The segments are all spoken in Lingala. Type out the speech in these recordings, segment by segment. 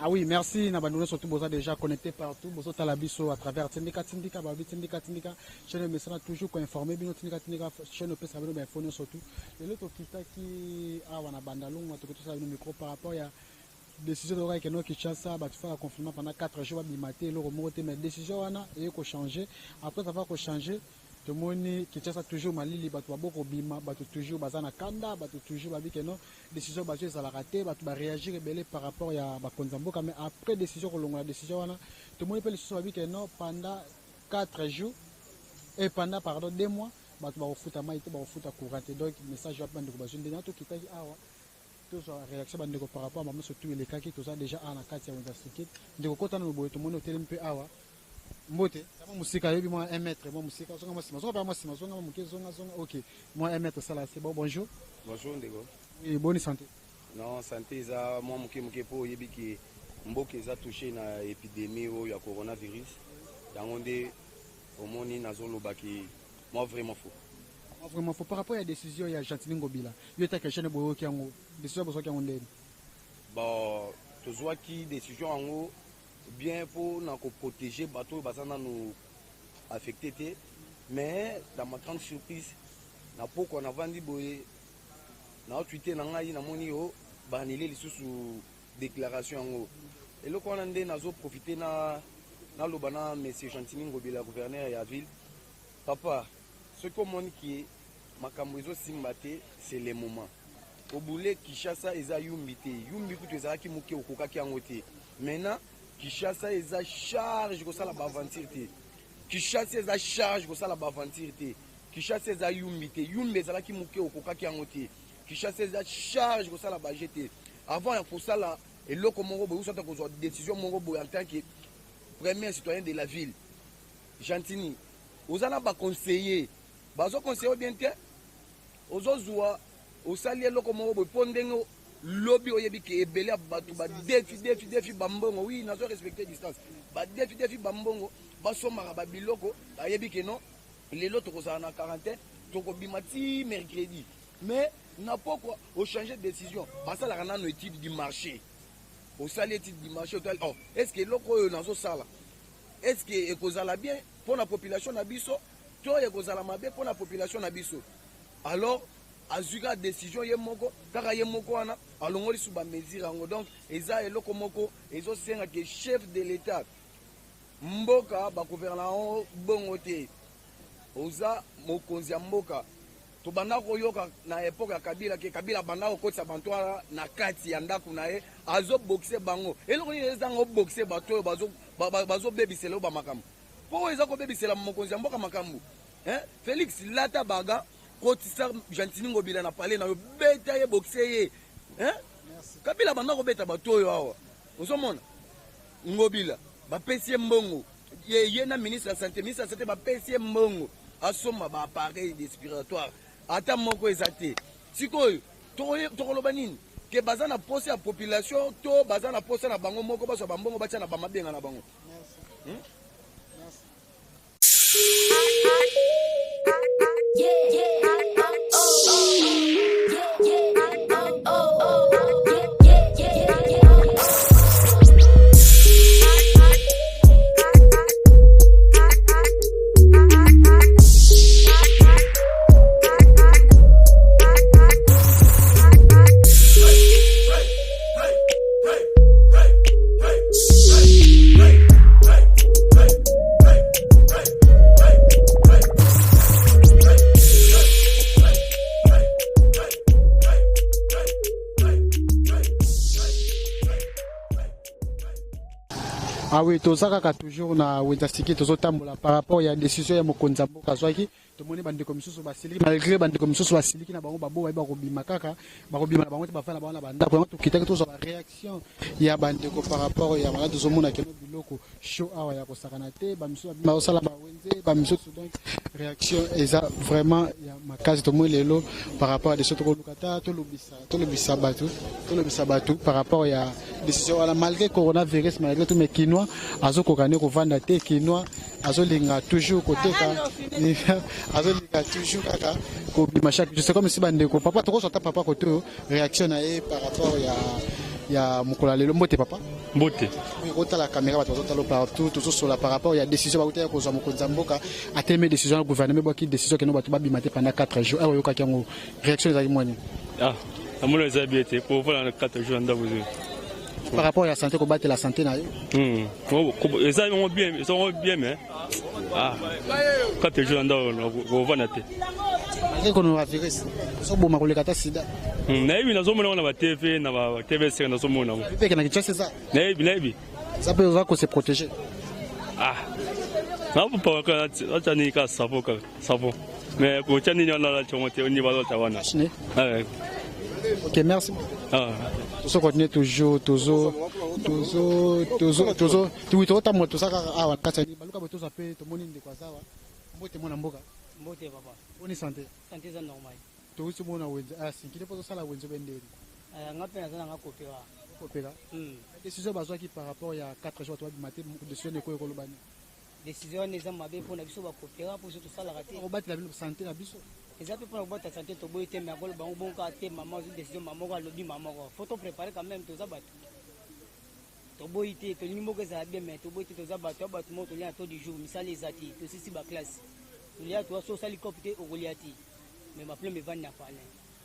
Ah oui, merci na bandeko surtout boza déjà connecté partout, bozotala biso à travers Tindika Tindika, babi Tindika Tindika, chaîne mesana toujours ko informer bino Tindika Tindika, chaîne opesa bino ba info surtout. Lelo tokitaki awa na Bandalungwa, tokotosala bino micro par rapport ya décision tokaki keno Kinshasa, bato faka confinement pendant 4 jours babima te eloko moko te, mais décision wana eye ko changer. Après avoir ko changer, tomoni Kinshasa toujours malili, bato baboko bima, bato toujours baza na kanda, bato toujours babi keno décision bazwi ezalaka te, bato baréagir ebele par rapport ya bakonzi ya mboka. Mais après décision kolongola décision wana, tomoni mpe lisusu babi keno pendant 4 jours et pendant, pardon, 2 mois, bato bakofuta mai te, bakofuta courant te. Donc message wapi bandeko bazwi? Ndenge tokitaki awa tozwa réaction bandeko par rapport à mama, surtout elekaki. Toza déjà awa na kati ya wenze sikit. Ndeko, kota nano boye, tomoni otelemi mpe awa. Mbote, mwa mosika, ayebi mwa 1 mètre, mwa mosika, zonga mwa nsima, zonga mpe mwa nsima, zonga mwa moke, zonga, zonga. Ok, mwa 1 mètre osala, c'est bon. Bonjour. Bonjour ndeko. Oui, bonne santé? Non, santé eza mwa moke moke, mpo oyebi ke mboka eza touché na épidémie oyo ya coronavirus. Yango nde omoni nazolobaki moi vraiment faux. Moi vraiment faux. Par rapport ya décision ya Gentiny Ngobila, yo etake jeune, boyoki yango, décision bozwaki yango ndeni? Bon, tozwaki décision yango bien mpo na koprotéger bato oyo baza nanu affecté te. Mais dans ma grande surprise, na pokwa navandi boye na Twitter na ngai, namoni yo baannuler lisusu déclaration yango. Eloko wana nde nazoprofite na naloba na monsieur Gentiny Ngobila, gouverneur ya ville. Papa, soki omoni ke makambo ezosimba te, c'est le moment obule. Kinshasa eza Yumbi te. Yumbi kutu ezalaki moke, okokaki yango te. Maintenant Kinshasa eza charge, kosala baaventure te. Kinshasa eza charge, kosala baaventure te. Kinshasa eza Yumbi te. Yumbi ezalaki moke, okokaki yango te. Kinshasa eza charge, kosala baje te. Avant ya kosala eloko moko boye, usata kozwa décision moko boye en tant que premier citoyen de la ville, Gentiny, oza na baconseiller, bazoconseiller bien te. Ozozwa, osali eloko moko boye mpo ndenge lobi oyebi ke ebele ya bato badefi defi defi bambongo. Oui, nazo respecte distance. Badefi defi bambongo, basombaka babiloko, bayebi ke non, lelo tokozala na quarantaine, tokobima ti mercredi. Mais na pokwa ochange décision. Basalaka nano étude du marché. Osali étude du marché, otali: oh, est ce que eloko oyo nazosala, est ce que ekozala bien mpo na population na biso to ekozala mabe mpo na population na biso? Alors azwi kaka décision ye moko, kaka ye moko wana alongoli su bamesure yango. Donc eza eloko moko ezosenga ke chef de l'État, mboka bagouverne yango bongo te. Oza mokonzi ya mboka. Tobanda koyoka na époque ya Kabila ke Kabila abanda kokotisa bantu wana na kati ya ndako na ye, azobokise bango. Eloko nini ezanga obokise bato oyo bazobebisela oyo bamakambo, mpo oyo eza kobebisela mokonzi ya mboka makambo? Félix, lata baga, kotisa Gentiny Ngobila na palais na yo, beta ye, bokise ye. Kabila banda kobeta bato oyo awa. Ozomona Ngobila bapesi ye mbongo, ye na ministre ya santé. Ministre ya santé bapesi ye mbongo asomba baappareil respiratoire, ata moko eza te. Sikoyo tokoloba nini? Ke baza na posa ya population to baza na posa na bango moko, bazwa bambongo batia na bamabenga na bango? Yeah, oh. Yeah. Ah oui, toza kaka toujours na wenze siki, tozotambola par rapport ya décision ya mokonzi ya mboka azwaki. Tomoni bandeko misusu basiliki, malgré bandeko misusu basiliki na bango, babo bayebi bakobima kaka, bakobima na bango te, bafanda bango na bandako. Yango tokitaki tozwa baréaction ya bandeko par rapport ya maladi. Tozomona keno biloko chaud awa ya kosakana te, bamisusu bazosala bawenze, bamisusu. Donc réaction eza vraiment ya makasi. Tomoni lelo par rapport ya décision, tokoluka ta tolobisa bato, tolobisa bato par rapport ya décision wana. Malgré coronavirus, malgré tout, mais kinois azokoka nde kovanda te. Kinois azolinga toujours koteka, azolinga toujours kaka kobima chaque jour. C'est comme si bandeko, papa, tokozwa ata papa kote oyo, réaction na ye par rapport ya Ya mokolo ya lelo. Mbote papa. Mbote. Otala caméra, bato bazotala partout. Tozosola par rapport ya décision bauta ya kozwa. Mokonzi ya mboka atelemi, décision ya gouvernement ebwaki décision keno bato babima te pendant 4 jours. Awa oyokaki yango, réaction ezalaki mwani? Ah, namoni eza bien te po mpona 4 jours na ndako oyo. Par rapport ya santé, kobatela santé na yo. Eza yango bien, eza yango bien, mais ah, 4 jours na ndako, kovanda te. Malgré coronavirus ezoboma koleka ata sida. Nayebi, nazomona yango na baTV, na baTV seka, nazomona yango. Peke na Kinshasa eza. Nayebi, nayebi. Eza mpe oza kose protéger. Ah, napopaka atya nini kaka, savon, kaka savon, mais kotya nini wana, alati yango te, oni bazota wana. Ok, merci. Tozo continuer toujours, tozo tozo tozo tozo, oui, tozotambola, toza kaka awa kati ya baluka boye. Tozwa mpe, tomoni ndeko aza awa. Mbote mwana mboka. Mbote papa. Boni santé? Santé eza normal. Touti mona wenze asinkili mpo tosala wenze bendeli. Nga mpe naza nanga kopera. Kopera. Décision bazwaki par rapport ya 4 jours bato babima te, décision ekoyo koloba nini? Décision wana eza mabe mpona biso bakopera, mpo biso tosalaka te. Kobatela bino santé na biso. Eza mpe mpona kobata santé, toboyi te, mais akoloba bango bongo kaka te. Mama ozwi décision, mama moko alobi, mama moko, faut topréparer quand même. Toza bato, toboyi te, tolingi mboka ezala bien, mais toboyi te. Toza bato ya bato moko, tolia na taux du jour, misala eza te, tosisi baclasse, tolia toa so osali cope te, okolia te, mais baproblème evandi na palin.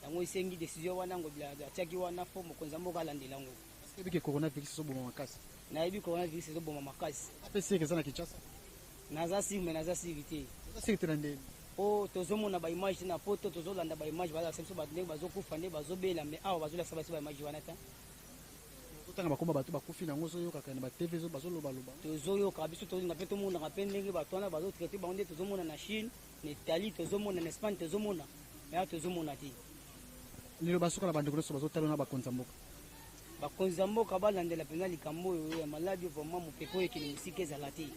Yango esengi décision wana ngo atiaki wana, faut mokonzi ya mboka alandela yango. Oyebi ke coronavirus ezoboma makasi? Nayebi coronavirus ezoboma makasi. Ape sûr eza na Kinshasa? Naza sûr, mais naza sûr te. Oza sûr te na ndeni? Po tozomona baimage te na poto, tozolanda baimage, bazalakisa biso bato ndenge bazokufa, nde bazobela, mais awa bazolakisa biso baimage wana te. Ozotanga bakoma bato bakufi nango, ozoyokaka na baTV bazolobaloba. Tozoyoka biso, tolinga mpe tomonaka mpe ndenge bato wana bazotraiter bango, nde tozomona na Chine, na Italie, tozomona na Espagne, tozomona, mais awa tozomona te. Liloba suka na bandeko nyonso bazotala na bakonzi ya mboka. Bakonzi ya mboka balandela mpenza likambo oyo ya maladi oyo, vraiment mopepe oyo ekende mosika ezala te.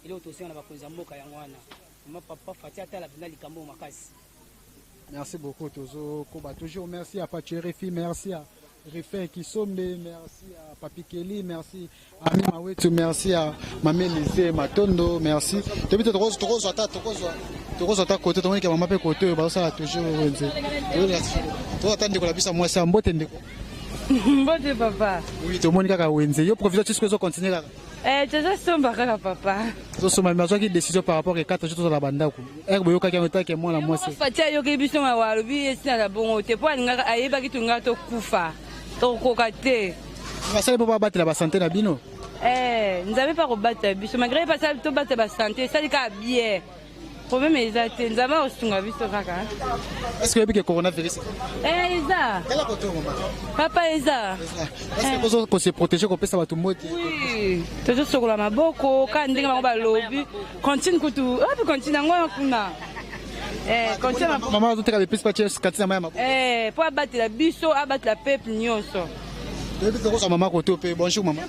Eloko tosenga na bakonzi ya mboka yango wana. Vraiment papa Fati atala mpenza likambo oyo makasi. Merci beaucoup, Tozo Koba. Toujours merci à Pachi RFI, merci à Rifin Kisombe, merci à Papi Kelly, merci à Mima Wetu, merci à Mamé Lise Matondo, merci. Tobi tokozo tokozo ata tokozo tokozo ata côté tomoniki mama pe côté bazosala toujours wenze. Tozo ata ndeko na biso mwasi ya mbote, ndeko. Mbote papa. Oui, tomoni kaka wenze. Yo provisoire jusqu'au zo continuer kaka. Eh, tozosomba kaka papa. Tozosomba, mais azwaki décision par rapport ke 4 jours tozala bandako. Ere boyokaki yango etake mwana mwasi? Fati ayoki biso mawa, alobi esinaka bongo te, mpo alingaka ayebaki tolingaka tokufa, tokokoka te. Basali mpo babatela basanté na bino. Eh, Nzambe mpe akobatela biso, malgré pasali tobatela basanté, esali kaka bien, problème eza te, Nzambe akosunga biso kaka. Est ce que oyebi ke coronavirus? Eh, eza. Tala kote ngoma. Papa, eza. Est ce que bozo kose protéger, kopesa bato mbote? Oui, tozosokola maboko kaka ndenge bango balobi. Contine kutu opi, contine yango wana kuna. Eh, contine maboko. Mama azoteka bepesi patie kati na mai ya maboko. Eh, mpo abatela biso, abatela peuple nyonso. Toyebi tokozwa mama kote mpe. Bonjour mama.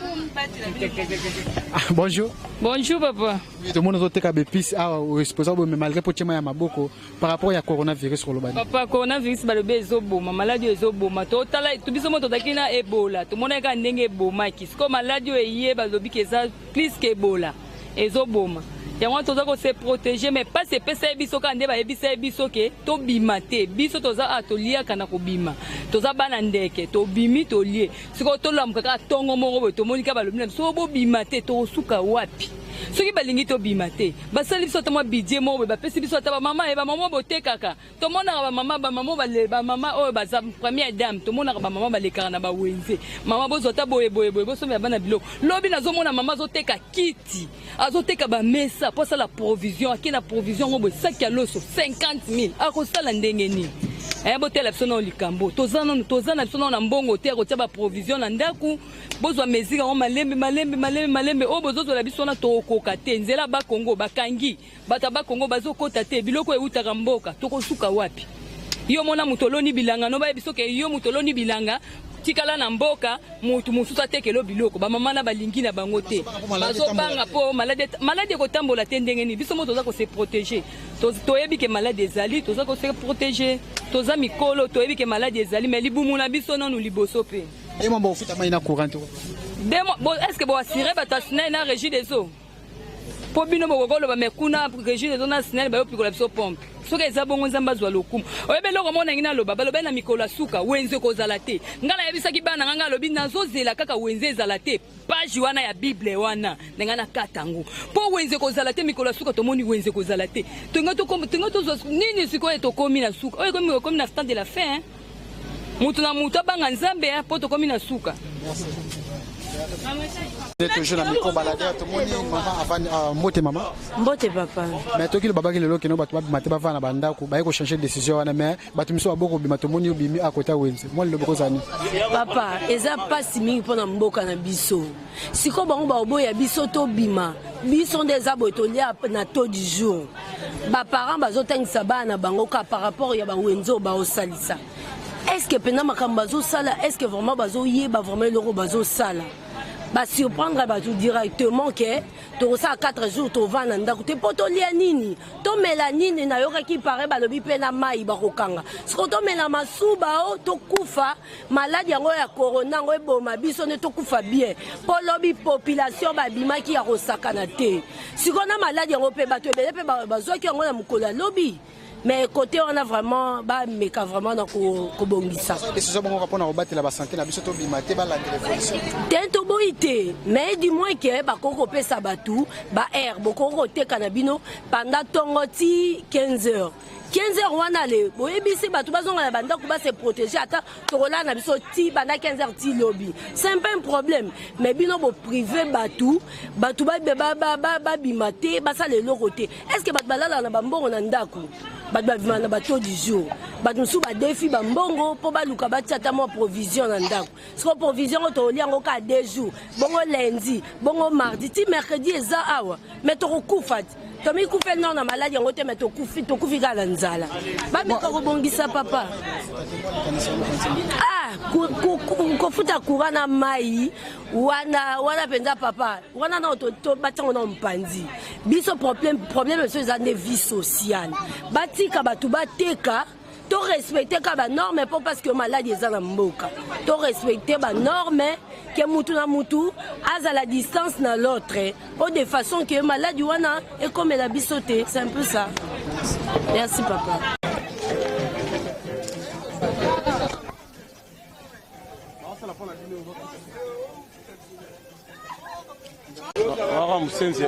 Ah, bonjour. Bonjour papa. Oui, tomoni ozoteka bepisi awa, oexposa boye, malgré po tie mai ya maboko. Par rapport ya coronavirus, koloba nini? Papa, coronavirus balobi ezoboma, maladi oyo ezoboma. Totala biso mo tozalaki na Ebola, tomonaki kaka ndenge ebomaki. Sikoyo maladi oyo eye, balobi ke eza plus ke Ebola, ezoboma. Yango wana toza kose protéger, mais mpasi epesa ye biso kaka nde bayebisa ye biso ke tobima te. Biso toza a toliaka na kobima, toza bana ndeke, tobimi tolie. Sikoyo tolamuka kaka ntongo moko boye, tomoni kaka balobi na biso bobima te. Tokosuka wapi soki balingi tobima te? Basali biso ata mwa budget moko boye, bapesi biso ata bamama ye, bamama botekaka, tomonaka bamama, bamama bamama oyo baza première dame, tomonaka bamama balekaka na bawenze. Mama, bozwa ata boye boye boye, bosomela bana biloko. Lobi nazomona mama azoteka kiti, azoteka bamesa mpo asala provision. Ake na provision yango boye, saki ya loso 50 000, akosala ndenge nini? Eh, botela biso nano likambo. Toza nano, toza na biso nano na mbongo te ya kotia baprovision na ndako. Bozwa mesure yango malembe malembe malembe malembe. Oyo bozozwela biso wana, tokokoka te. Nzela Bakongo bakangi, bato ya Bakongo bazokota te, biloko eutaka mboka. Tokosuka wapi? Yo mona moto oloni bilanga no, bayebi soki yo moto oloni bilanga, tikala na mboka, motu mosusu atekelo biloko. Bamama na balingi na bango te, bazobanga mpo maladi ekotambola te. Ndenge nini biso mo toza kose protéger? Toyebi ke maladi ezali, toza kose protéger, toza mikolo, toyebi ke maladi ezali, mais libumu na biso nanu liboso mpe. Ema bofuta mai na courant te? Bon, est ce que boassurer bato ya SNEL na Régie des eaux? Mpo bino bokoki koloba me kuna Regine na Snel bayopikola biso pompe. Soki eza bongo, Nzambe azwa lokumu. Oyebi eloko moko nangi naloba, balobaki na mikolo ya suka wenze ekozala te. Ngai nayebisaki bana nga, ngai alobi nazozela kaka wenze ezala te, page wana ya Bible wana na ngai nakata yango, mpo wenze ekozala te. Mikolo ya suka tomoni wenze ekozala te. Tonga tozwa nini sikoyo? Tokomi na suka oyo, ekomi na stand de la fin. Mutu na mutu abanga Nzambe, mpo tokomi na suka. Toujours na micro baladeur, tomoni mama avandi. Mbote mama. Mbote papa. Mais toki babaki lelo keno bato babima te, bavanda na bandako, baye kochanger décision wana, mais bato misusu baboko bima. Tomoni obimi akota wenze, mwa lilobi kozala nini? Papa, eza mpasi mingi mpo na mboka na biso. Sikoyo bango baoboya biso tobima. Biso nde eza boye, tolia na taux du jour. Baparent bazotangisa bana na bango ka par rapport ya bawenze oyo baosalisa. Est ce que mpenza makambo bazosala, est ce que vraiment bazoyeba vraiment eloko bazosala? Basurprendre bato directement ke tokosala 4 jours tovanda na ndako te, mpo tolia nini, tomela nini? Nayokaki pare balobi mpe na mai bakokanga. Siko tomela masuba o tokufa, maladi yango ya corona yango eboma biso nde tokufa bien? Mpo lobi population babimaki ya kosakana te. Sikoyo na maladi yango mpe bato ebele mpe bazwaki yango na mokolo ya lobi. Mais côté wana vraiment bameka vraiment na kobongisa. Décision bongo mpona kobatela basanté na biso, tobima te, balandela évolution. Te, toboyi te, mais du moins ke bakoki kopesa bato baheure bokoki koteka na bino pendant ntongo ti 15 heures. 15 heures wana le boyebisi bato bazonga na bandako, base protéger. Ata tokolala na biso ti banda 15 heures ti lobi, c'est un peu un problème. Mais bino bopriver bato, bato babima te, basala eloko te. Est ce que bato balala na bambongo na ndako? Bato babima na bataux du jour, bato mosusu badefi bambongo mpo baluka batia ata mwa provision na ndako. Siko provision oyo tokolia yango kaka 2 jours, bongo lundi, bongo mardi ti mercredi eza awa, mais tokokufa ti tomikufeli nano na maladi yango te, mais tokufi, tokufi kaka na nzala. Bameka kobongisa papa. Ah, kofuta courant na mai wana wana mpenza papa, wana nao batiango na mopanzi. Biso problème biso eza nde vie sociale. Batika bato bateka, to respecte ka banorme, mpo parce que maladi eza na mboka, to respecte banorme ke mutu na mutu azala distance na l'autre, mpo de façon ke maladi wana ekomela biso te. C'est un peu ça. Merci papa. Waka musenzi.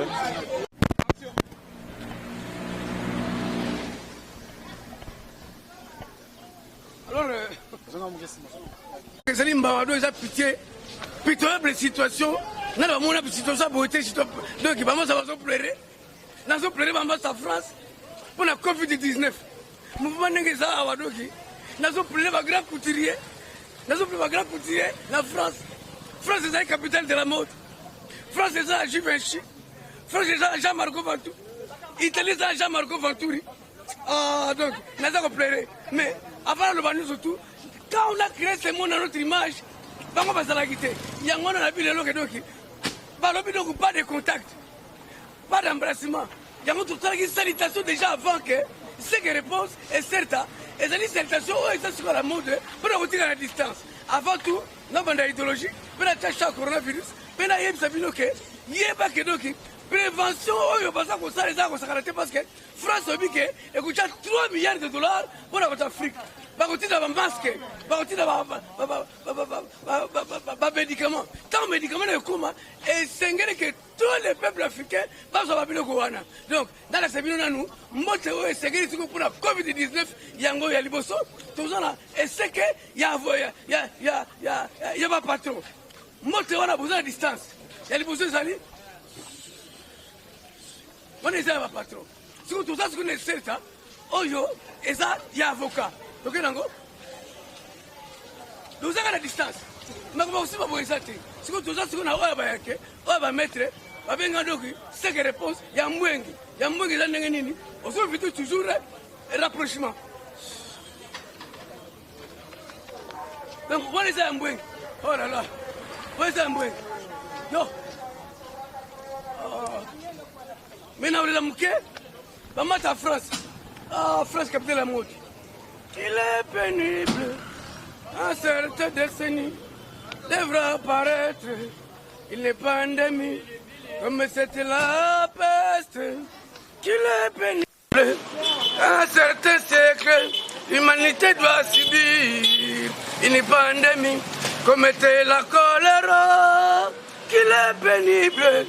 Alors ezali mbawado, eza pitié, pitoyable situation. Nga na bamona situation ya boye te. Donc bamasa bazopleurer, nazopleurer bamasa France mpo na COVID 19 mouvement ndenge eza awa. Doki nazopleurer bagrand couturier, nazopleurer bagrand couturier na France. France ezali capitale de la mode, France eza ya Givenchy, France eza ya Jean Marco Venturi, Italie eza ya Jean Marco Venturi. Ah, donc naza kopleurer, mais avant naloba nyonso tout, quand on a créé ce monde à notre image, bango bazalaki te. Yango wana na bi lelo ke doki balobi donc pas de contact, pas d'embrassement. Yango tosalaki salutation déjà avant que ce que réponse est certa. Ezali salutation oyo eza sikoyo la mode mpona kotika na distance. Avant tout nabanda idéologie mpe natia cha coronavirus mpe nayebisa bino ke yeba ke doki prévention oyo baza kosala eza kosakana te, parce que France oyebi ke ekotya 3 milliards de dollars mpona bato Afrique. Bakotinda bamasque, bakotinda bamédicament. Ntango médicament na ekóma, esengeli ke tous les peuples africains bazwa babiloko wana. Donc nalakisa bino nanu mbote oyo esengeli sikoyo mpona COVID 19. Yango ya liboso, toza na eseke ya bapatron. Mbote wana boza na distance. Ya liboso ezali wana, eza ya bapatron. Sikoyo toza sikoyo na eselta oyo eza ya avocat. Toke nango, tozaka na distance, makambo kosimba boye eza te. Sikoyo toza sikoyo na oyo bayake, oyo bamaître babenga doki seke réponse ya mbwengi. Ya mbwengi eza ndenge nini? Ozoéviter toujours rapprochement. Donc wana eza ya mbwengi. Oh là là, wana eza ya mbwengi yo. Mais naolela moke bamata France. Ah, France capitale ya mode. Il est pénible en certaines décennies devra apparaître, il n'est pas endémique. Comme c'était la peste qu'il est pénible. Un certain siècle, l'humanité doit subir une pandémie. Comme était la choléra qu'il est pénible.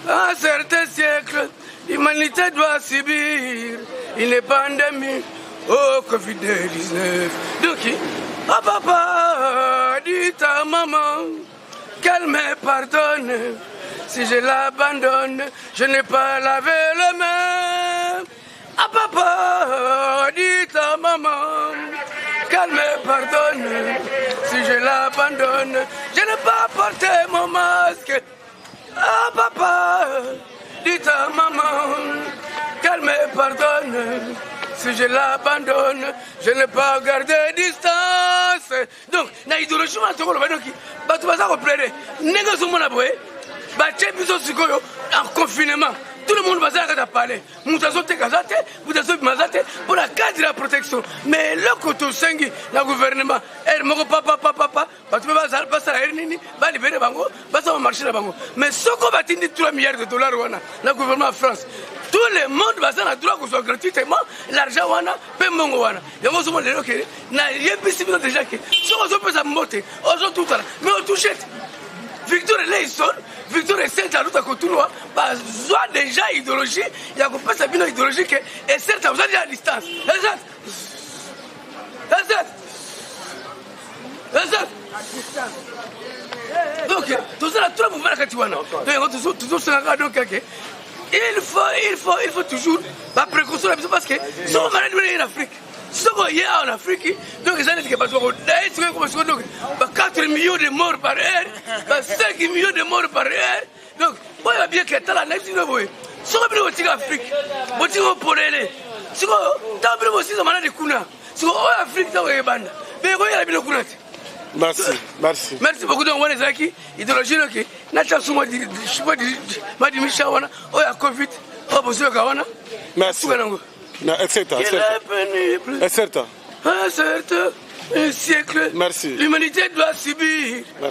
Un certain siècle, l'humanité doit subir une pandémie. Oh, Covid-19. Donc, ah papa, dis à maman qu'elle me pardonne. Si je l'abandonne, je n'ai pas lavé les mains. Ah papa, dis à maman qu'elle me pardonne. Si je l'abandonne, je n'ai pas porté mon masque. Ah papa, dis à maman qu'elle me pardonne. Si je l'abandonne, je n'ai pas gardé distance. Donc, na idéologie wana tokoloba donc bato baza koplaide ndenge ozomona boye batie biso sikoyo en confinement. Tout le monde baza na kati ya palais, moto azoteka aza te, moto azobima aza te, mpo na cadre ya protection. Mais eloko tosengi na gouvernement ere moko papapapapa, bato mpe basala ere nini, balibere bango, basala marché na bango. Mais soko batindi 3 milliards de dollars wana na gouvernement ya France, tout le monde baza na droit kozwa gratuitement l'argent wana mpe mbongo wana. Yango ozomona lelo ke nayebisi bino déjà ke soki ozopesa mbote, ozotutana, mais otouche te. Victor Eleison, Victor Esente aluta kotunwa, bazwa déjà idéologie ya kopesa bino idéologie ke Esente oza déjà à distance. Esente, Esente, Esente. Donc tozala trois mouvement na kati wana. Donc yango tozosengaka donc kake il faut toujours baprécaution na biso, parce que soko maladi wana ye na Afrique, soko ye awa na Afrique, donc eza neti ke bato bakodaye sikoyo ekoma sikoyo donc ba 4 millions de morts par heure, ba 5 millions de morts par heure. Donc oyo babie ke tala na bino boye, soko bino botika Afrique, botika opolele, sikoyo ntango bino bosisa maladi kuna, sikoyo oyo Afrique ntango ebanda bekoyela bino kuna te. Merci, merci. Merci beaucoup. Donc wana ezalaki idéologie noki natya su madimisha wana oyo ya Covid oyo bozoyoka wana. Merci. Suka nango. Na, etc. Il est pénible. Etc. Un certain siècle. Merci. L'humanité doit subir. Merci.